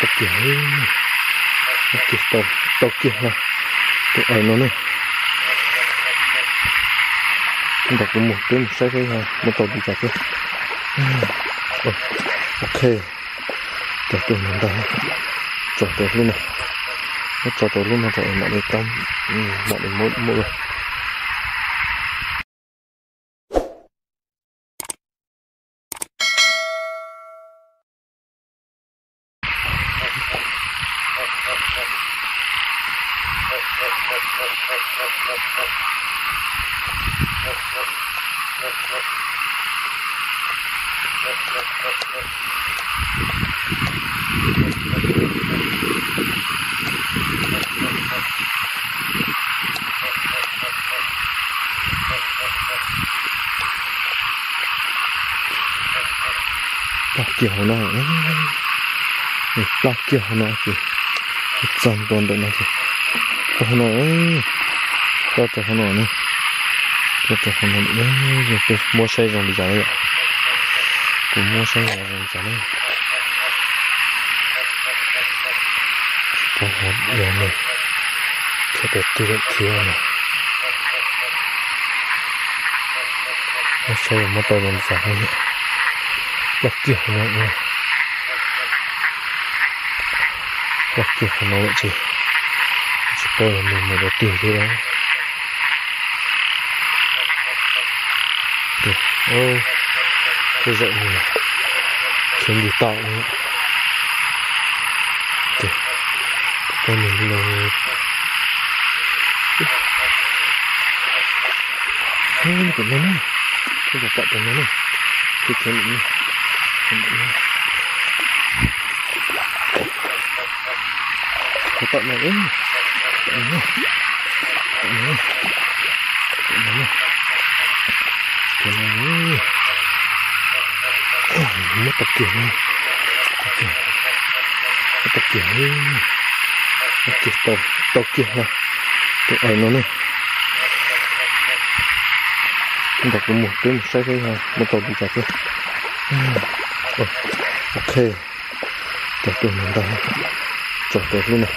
Tau kiag, tau kiag no, tus aws no ne. Nram kuv mus, peb mus saib saib muaj tau li cas thiab. Ok, cog tuaj ntag, tso rau lub no, muab tso rau lub no rau mam li tau, mam li muab ua. Plab kiag hauv no, plab kiag hauv no ces txog ntua ntawm no ces, hauv no, plab rau hauv no ne, plab rau hauv no, peb muab saib zoo li cas na yom. Kuv muab saib zoo li cas na. Tsis paub hauv no, khiav pem twg lawm khiav no. Muab saib muab tau zoo li cas na. Plab kiag hauv no, plab kiag hauv no lawm ces tsis paub yog nws mus rau twg thiab lawm. Kuj zaum nws khiav nce toj no. Ces pom nws li no, pom no na, pom tom no na, khiav khiav ntawm no. Tom no, tom no, tom no, tom no, muab tau kiag, muab tau kiag, tau kiag, tau kiag no, tus aws no ne. Nram kuv mus, peb mus saib saib muaj tau li cas thiab. Ok, cog tuaj ntag, tso rau lub no,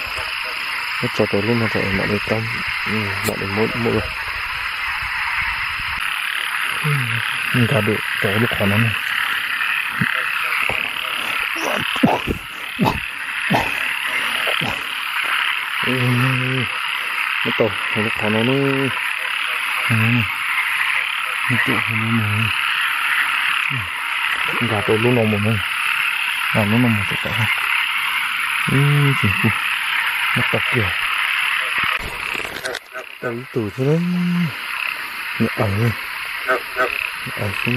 muab tso rau lub no rau mam li tau, mam li muab ua. Nkag dua rau lub qhov no ne. Muab tau hauv lub qhov no na. Muab tau hauv lub no, nkag rau lub no mus na. Nkag lub no mus tawm tom no. Ces kuj muab tau kiag. Tau ib tug thiab, nws aws, nws aws xwb.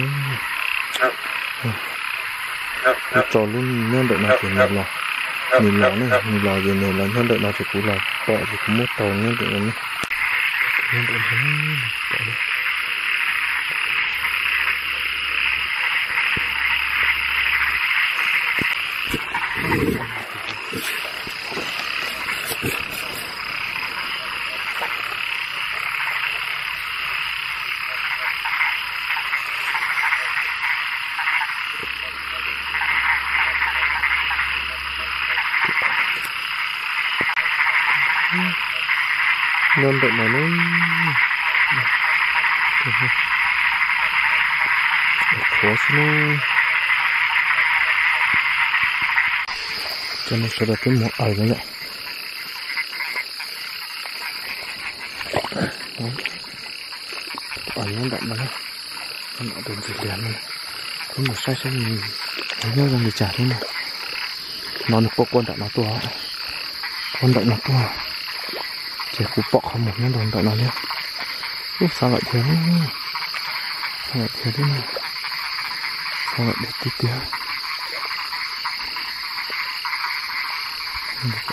Kuv tso lub nyob ntawm no ces nws los, nws los na, nws los ces nws los nyob ntawm no ces kuv los pom ces kuv muab tau nyob ntawm no na. Nyob ntawm no na, pom na. Nyob ntawm no na. Qhuav xwb na. Cov no sawv daws peb mus aws no yom. Aws nyob ntawm no, tus ntxim lias no, peb mus saib saib nws nyob zoo li cas thiab na. No nws quaj quaj nram no tuaj, quaj nram no tuaj, ces kuv pom qhov muag nyob rau ntawm no thiab. Ub, xa lawm thiab, xa lawm thiab, xa lawm tiag tiag.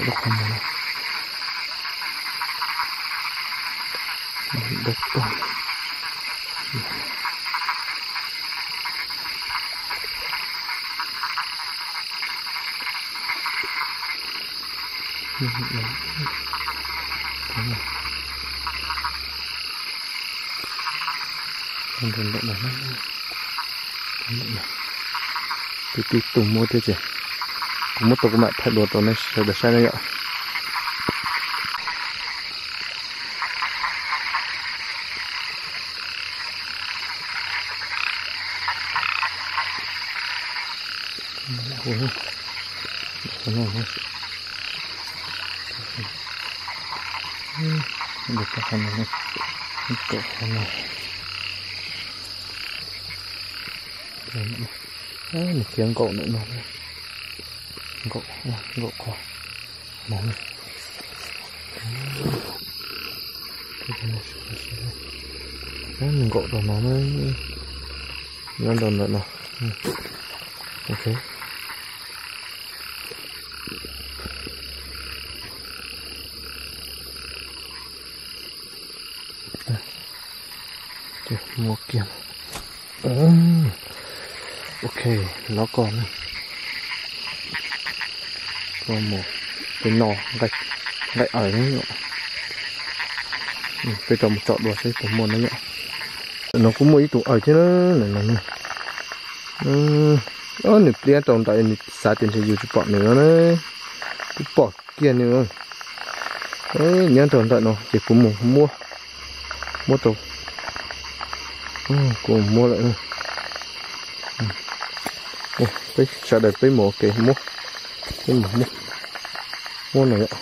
Lub qhov muag no, dawb paug. Tus tib tug muab thiab ces Kuv muab tau kuv mam thaij dua rau nej sawv daws saib na yom. Nws khiav nkaum ntawm no, nkaum, nkaum qhov no. Nkaum rau no na, nyob rau ntawm no. Ok. Muab kiag. Ok, lov koj na. Koj mus peb no nqaij aws na yom. Peb rau mus tsom dua seb puas muaj na yom. No kuj muaj ib tug aws thiab na, no. Nws pliab rau ntawm, nws xav tias ntshe yus tsis pom nws no na. Kuv pom kiag nws. Nyob rau ntawm no ces kuv mus muab, muab rau, kuv mus muab lawm. Peb sawv daws peb mus ua ke muab, peb mus muab, muab no yom.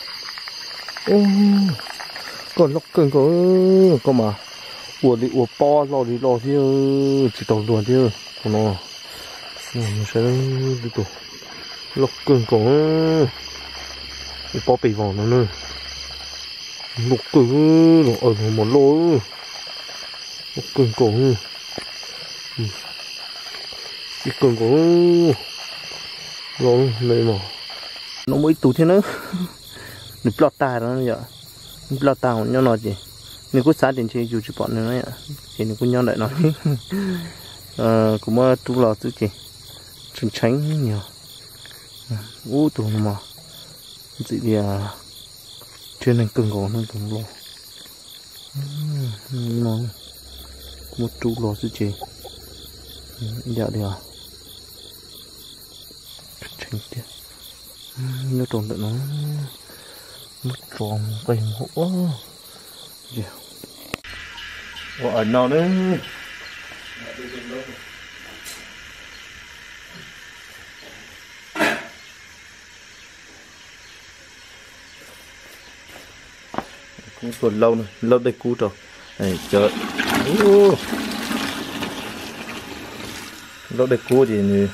Koj loj kawg nkaus, koj mas ua li ua pob loj li loj thiab, tsis tau luag thiab tus no. Saib tus loj kawg nkaus, ua pob pes vog no na. Loj kawg, los aws los mas loj, loj kawg nkaus, ib kawg nkaus, loj me mos. No muaj ib tug thiab na, nws ploj tag no yom, nws ploj tag nyob no ces nws kuj xav tias ntshe yus tsis pom nws no yom, ces nws kuj nyob ntawm no. Kuv muab rub los xwb ces tshee tshee yog. Ub, tus no mas ntxim li thiab neeg kawg nkaus no, tus no. Muab rub los xwb ces ib yam li tshee tiag. Nyob rau ntawm no, muab tso nqaij mus ua, ua aws no na. Kub tuaj laub, laub dej kub rau. Cov, laub dej kub ces nws,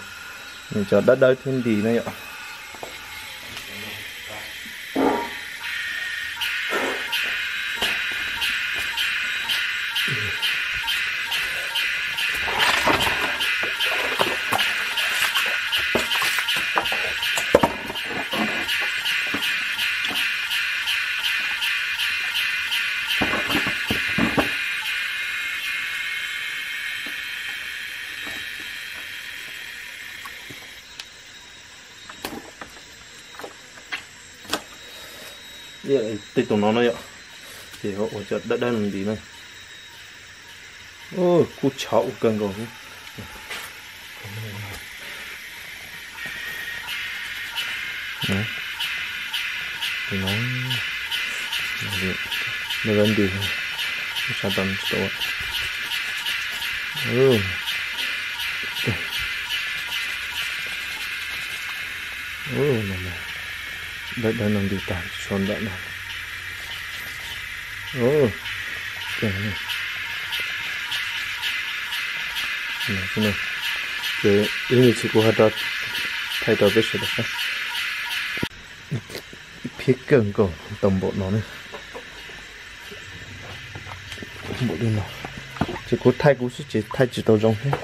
nws cov dawb dawb thiab nti na yom. Tej tus no no yom, ces ua cov dawb dawb nti na. Kub tshov ua kawg nkaus. Nti, sab tod tsis tau. Dawb dawb no nti tag tso ntawm no. Ces ib me ntsis kuv ho rov thaij rau peb sawv daws saib. Phiab kawg nkaus tau npaum no ne. Npaum li no, ces kuv thaij kuv xwb ces thaij tsis tau zoo thiab.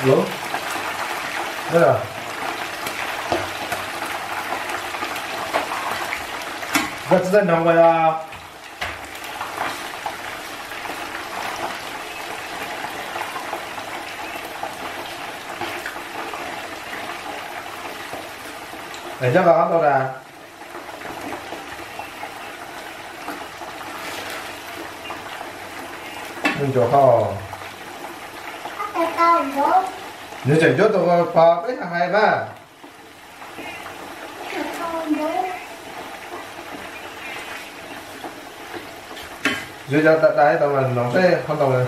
Lov, koj tsis tau noog ua yog. Nyob los qab tau tas. Nws ntsuas ho, nws tseem cuab tus pog peb hais mas. Yus cov tas tas tau mas noog seb qhov ntoo.